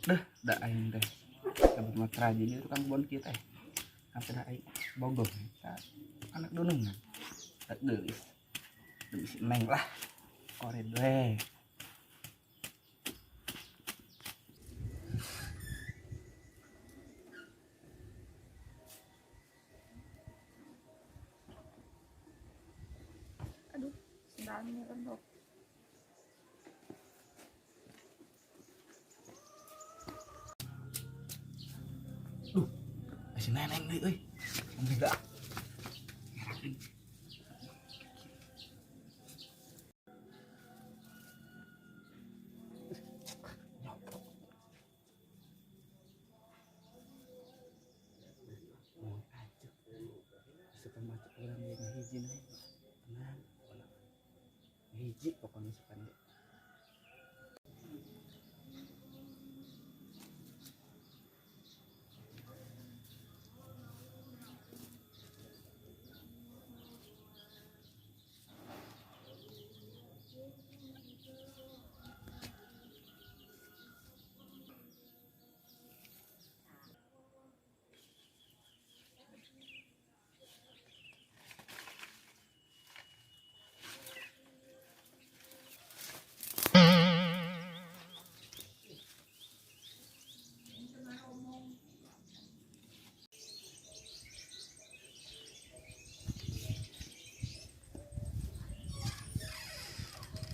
Deh, da aing teh. Kabut mah rajin ieu tukang kebon kieu teh. Sampai dah aing bogoh ka anak dunungan. Tak geulis. Demi si Neng lah. Kored we. Aduh, sendalnya rendok. Duh, si Neneng deui euy. Enggak. Ngerakeun. Nyopot. Mau aja. Suka macet orang dia ngahiji nih. Tenang. Ngahiji pokoknya suka dia.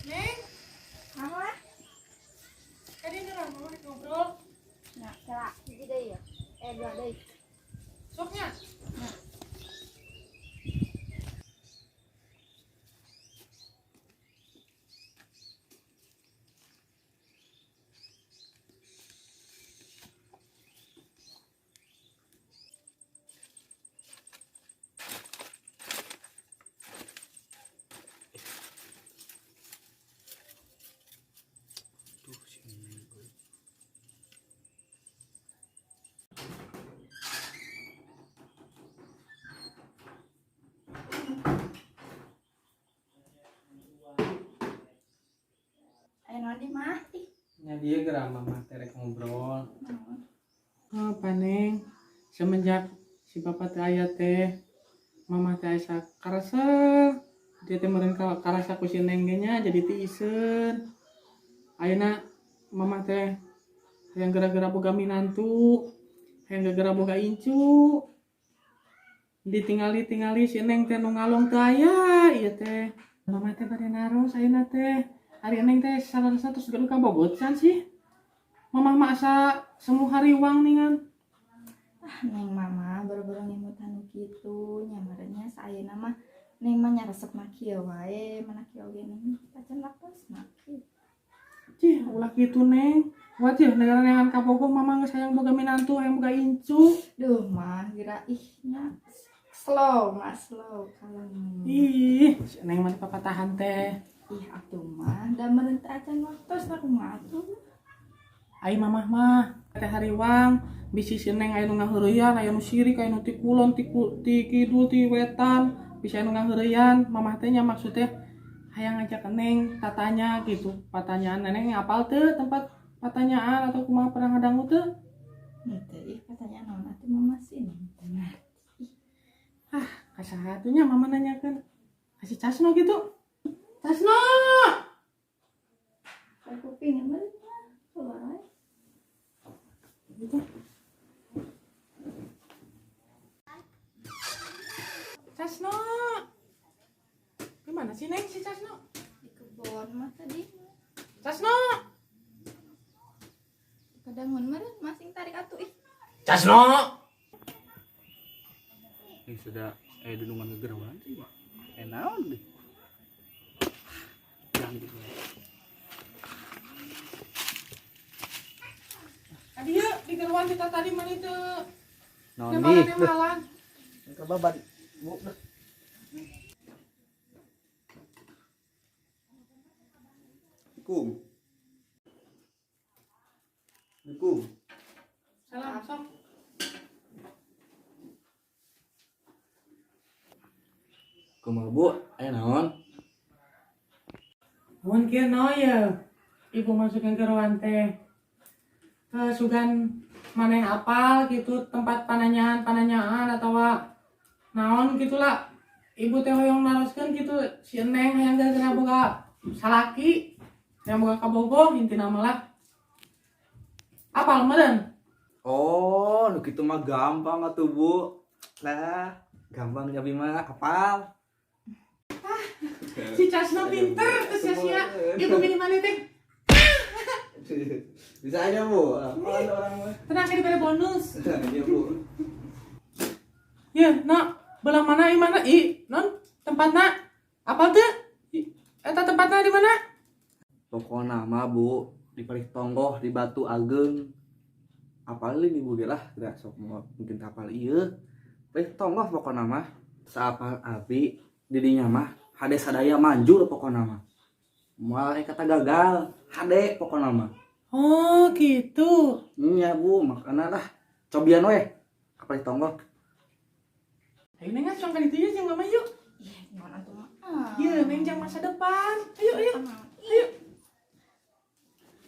Neng, Mama, tadi ngerang mama rek ngobrol. Nah, salah hiji deui ya. Dua deui. Soknya. Nah. Duh, si Neng euy. Ayo naon mah? Ih, Nya dia geura mama teh rek ngobrol. naon? Apa Neng? Semenjak si bapak teh aya teh, mama teh asa karasa. Dia teh meureun karasa ku si Neng ge nya jadi tiiseun. Ayeuna mama teh hayang gara-gara boga minantu, hayang gara-gara boga incu. Ditingali-tingali si Neng teh nu ngalong teu aya ieu teh. Mama teh bade naros ayeuna teh. Ari Neng teh salarasna tos gaduh kabogotan sih. Mamah mah asa semu hariwang ningan. Ah, Neng mama baru-baru ngemutan nu kitu nya meureunnya sayeuna mah Neng mah nya resep mah kieu wae, mana kieu oge Neng pacan waktosna kieu. Cih, ulah kitu Neng. Wajih negara neangan kabogoh mama geus hayang boga minantu, hayang boga incu. Duh mah geura ih nya slow mah slow kalem. Ih, si Neng mah papatahan teh. Ih atuh mah da meureun teh acan waktosna kumaha atuh. Ai mamah mah teh hariwang bisi si Neng aya nu ngaheureyan, aya nu sirik, aya nu ti kulon, ti kidul, ti wetan, bisa aya nu ngaheureyan. Mamah teh nya maksud teh hayang ngajak Neng tatanya gitu. Patanyaan Neng apal teu tempat patanyaan atau kumaha pernah ngadangu teu? Henteu ih patanyaan naon atuh mama sih Neng teu ngarti. Ah, ka saha atuh nya mama nanyakeun? Ka si Casno gitu. Casno! Aku pingin meureun mah keluar wae. Gitu. Casno. Gimana sih Neng si Casno? Di kebon mah tadi. Casno. Kadangun meureun masing tarik atuh ih. Casno. Ini sudah dunungan gegeruan sih, Pak. Naon deh. Jangan gitu. Tadi ya di geruan kita tadi mana itu? Naon Nemalan, di? nemalan. Kebaban. Bu, dah. Assalamualaikum. Assalamualaikum. Salam sok. Kumaha Bu? Aya naon? Mun kieu naon ye? Ibu masukin ke ruang teh. Sugan maneh apal gitu tempat pananyaan-pananyaan atawa naon gitulah. Ibu teh hoyong naroskeun gitu si Neng hayang gara-gara boga salaki yang boga kabogoh intina mah lah. Apal meureun? Oh, nu kitu mah gampang atuh, Bu. Lah, gampang abi mah apal. Si Casno pinter terus sia-sia. Ibu milih mana teh? Bisa aja, Bu. Apal orang mah. Tenang kayak diberi bonus. Iya, Bu. Ya, nak belah mana i mana i non tempatna apa tuh? Eta tempatna di mana? Pokokna mah, Bu, di Palih Tonggoh di Batu Ageng. Apal ini Bu ge lah, geura sok mau mungkin kapal ieu. Palih Tonggoh pokokna mah saapal abi di dinya mah hade sadaya manjur pokokna mah. Moal kata gagal, hade pokokna mah. Oh, gitu. Nya Bu, makana lah cobian we ka Palih Tonggoh. Ayo Neng ah, ka ditu yeuh jeung mama yuk. Ih, gimana tuh mah? Ieu Neng jang masa depan. Ayo ayo. Ayo.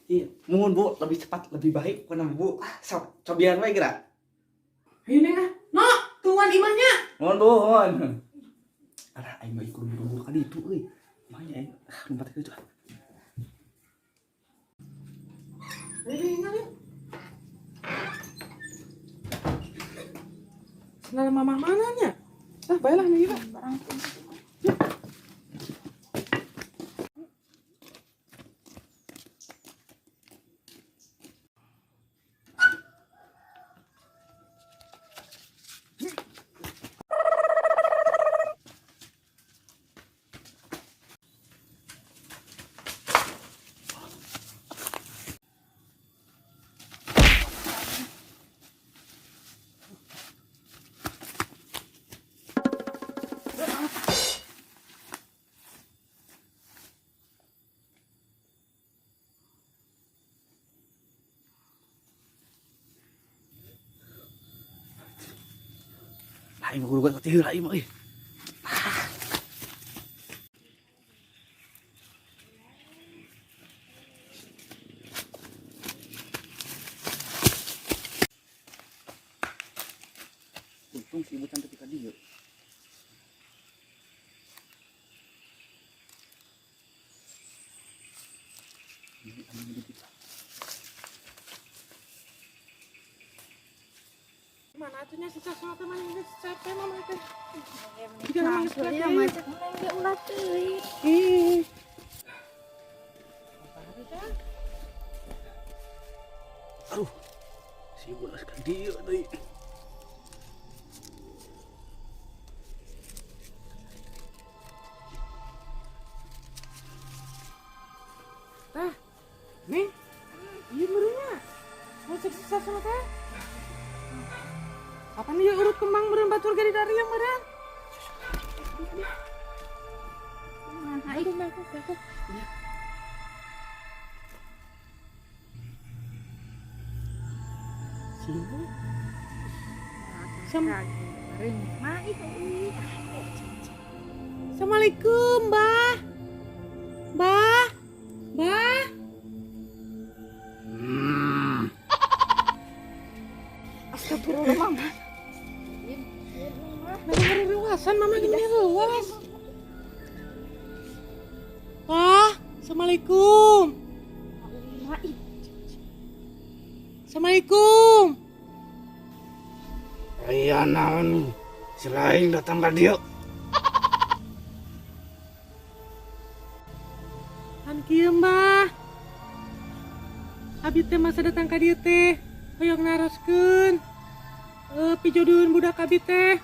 Iya, mohon Bu, lebih cepat lebih baik pokokna mah, Bu. Ah, sok cobian we geura. Ayo Neng ah. No, tungguan imahnya. Mohon Bu, mohon. Alah, aing mah ikut buru-buru ka ditu euy. Makanya aing ah lompat ka ditu. Ayo Neng ayo. Sendal mamah mana nya? Ah, baiklah nih, Pak. Barang tuh. Aing mah kudu teh heula ieu mah euy. Untung si ibu cantik ka dieu. Ini anu jadi Mana atunya si Casno teh mah geus capek mama teh. Jika mama geus Iya, capek. macet Neng ge ulah teuing. Ih. Aduh. Si ibu geus ka dieu deui. Tah. Neng. Ieu meureunnya. Macet si Casno teh. Kapan dia urut kembang meureun batur ge di dari yang meureun? Nah, Aduh, aku, aku. Sini. Mah ih ih. Assalamualaikum, Mbah. Mbah. Mbah. Astagfirullah mama. Nah, luasan mama gini luas. Wah, Assalamualaikum. Mah ih. Assalamualaikum. Aya naon selain datang ka dieu. Kan kieu, Mbah. Abi teh masa datang ka dieu teh hoyong naroskeun. Pijodoheun budak abi teh.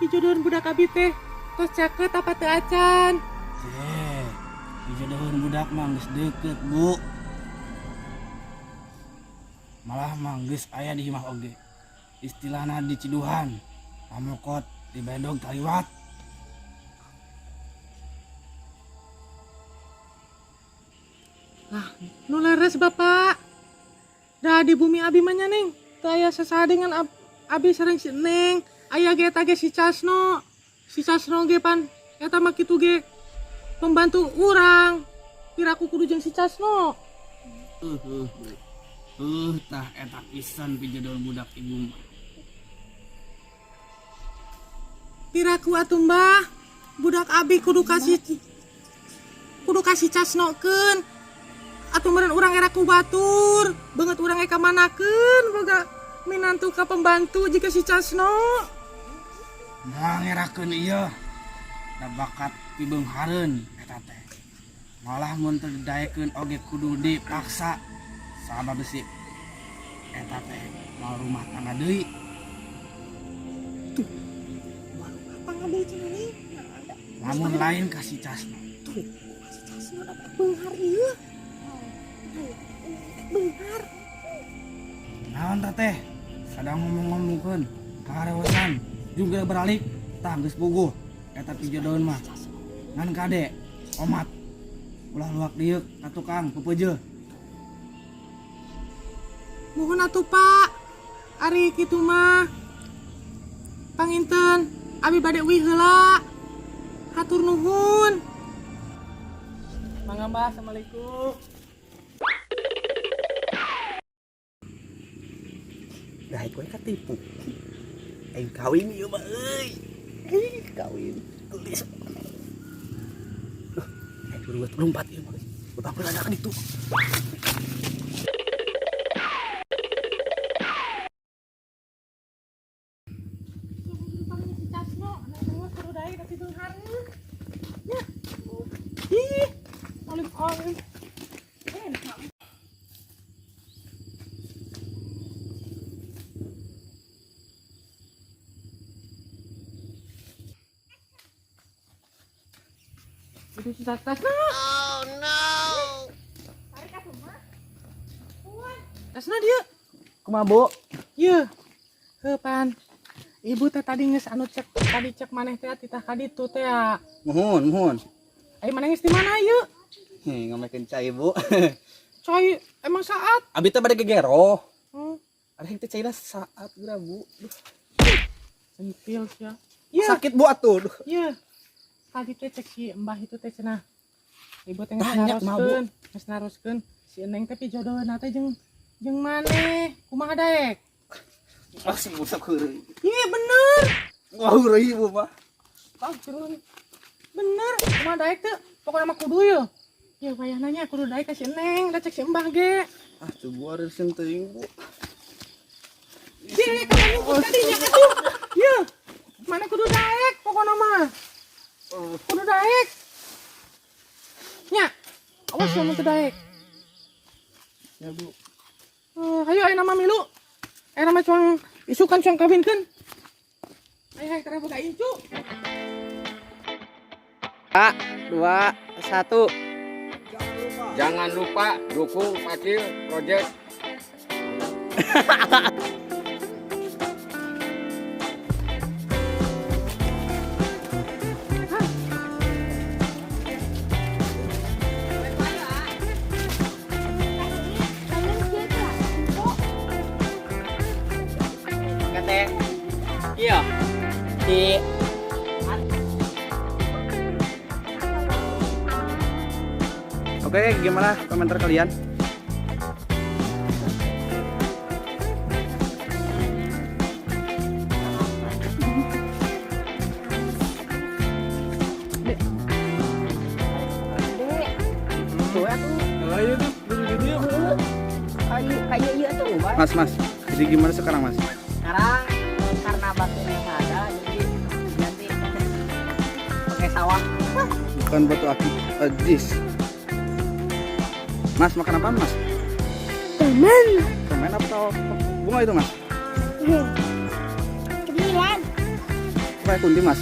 Pijodoheun budak abi teh tos caket apa teu acan? Pijodoheun budak mah geus deukeut, Bu. Malah mah geus aya di imah oge. Istilahna di Ciduhan, pamokot di bedog taliwat. Lah, nu leres Bapak. Da di bumi abi mah nya Neng. Teu aya sasaha dengan abi sareng si Neng. Aya ge eta ge si Casno. Si Casno ge pan eta mah kitu ge pembantu urang. Piraku kudu jeung si Casno. Tah eta pisan pijodoh budak ibu mah. Piraku atuh Mbah, budak abi kudu kasih casnokeun. Atuh meureun urang era ku batur, beungeut urang eka manakeun boga minantu ka pembantu jika si Casno. Moal ngerakeun ieu. Da bakat pibeunghareun eta teh. Malah mun teu didaekeun oge kudu dipaksa. Sabab besi eta teh moal rumah tangga deui. Tuh. Moal rumah tangga deui cenah nih. Lamun lain ka si Casno. Tuh, si Casno da beunghar ieu. Beunghar. Naon tah teh? Sadang ngomong-ngomongkeun kaharewesan juga beralik tah geus puguh eta pijodoheun mah. Ngan kade omat ulah luak dieu ka tukang pepeujeuh. Nuhun atuh Pak. Ari kitu mah. Panginten abi bade uih heula. Hatur nuhun. Mangga Mbah, assalamualaikum. Dah kowe katipu. Aing kawin ieu mah euy. Ih, kawin. Gelis. Duh, aing buru lompat ieu mah. Udah berada kan itu. Itu si Tasna. Oh no. Tarik atuh mah. Tasna dia. Kumaha, Bu? Yeuh. Heuh pan. Ibu teh tadi geus anu cek tadi cek maneh teh titah ka ditu teh. Muhun, muhun. Ai maneh geus di mana ieu? Heh, ngomekeun cai, Bu. Cai emang saat? Abi teh bade gegero. Ada yang teh caina saat geura, Bu. Duh. Sentil sia. Yeuh. Sakit, Bu atuh. Duh. Yeuh. Tadi teh cek si Mbah itu teh cenah. Ibu teh geus Banyak mah, Bu. naroskeun, geus naroskeun si Eneng teh pijodoheunna teh jeung maneh. Kumaha daek? Masih busuk heureuy. Iya bener. Wah, heureuy ibu mah. Astagfirullah. Bener, kumaha daek teh? Pokona mah kudu yeuh. Ya payah nanya kudu daek ka si Eneng, da cek si Mbah ge. Ah, tuh bu arisin teuing, Bu. Ye, kana nyumput ka dinya atuh. Yeuh. Mana kudu daek pokona mah. Kudu daek. Nya. Awas ya mun teu daek. Ya, Bu. Ayo ayeuna mah milu. Ayeuna mah cuang isukan cuang kawinkeun. Ayo ayo karena boga incu. 2, 1. Jangan lupa dukung Pacil Project. Iya. Di Oke, gimana komentar kalian? Mas, mas. Jadi gimana sekarang, Mas? Sekarang karena batunya nggak ada, jadi ganti pakai sawah. Bukan batu akik, ajis. Mas, makan apa, Mas? Permen. Permen apa bunga itu, Mas? Cemilan. Kayak kunti, Mas.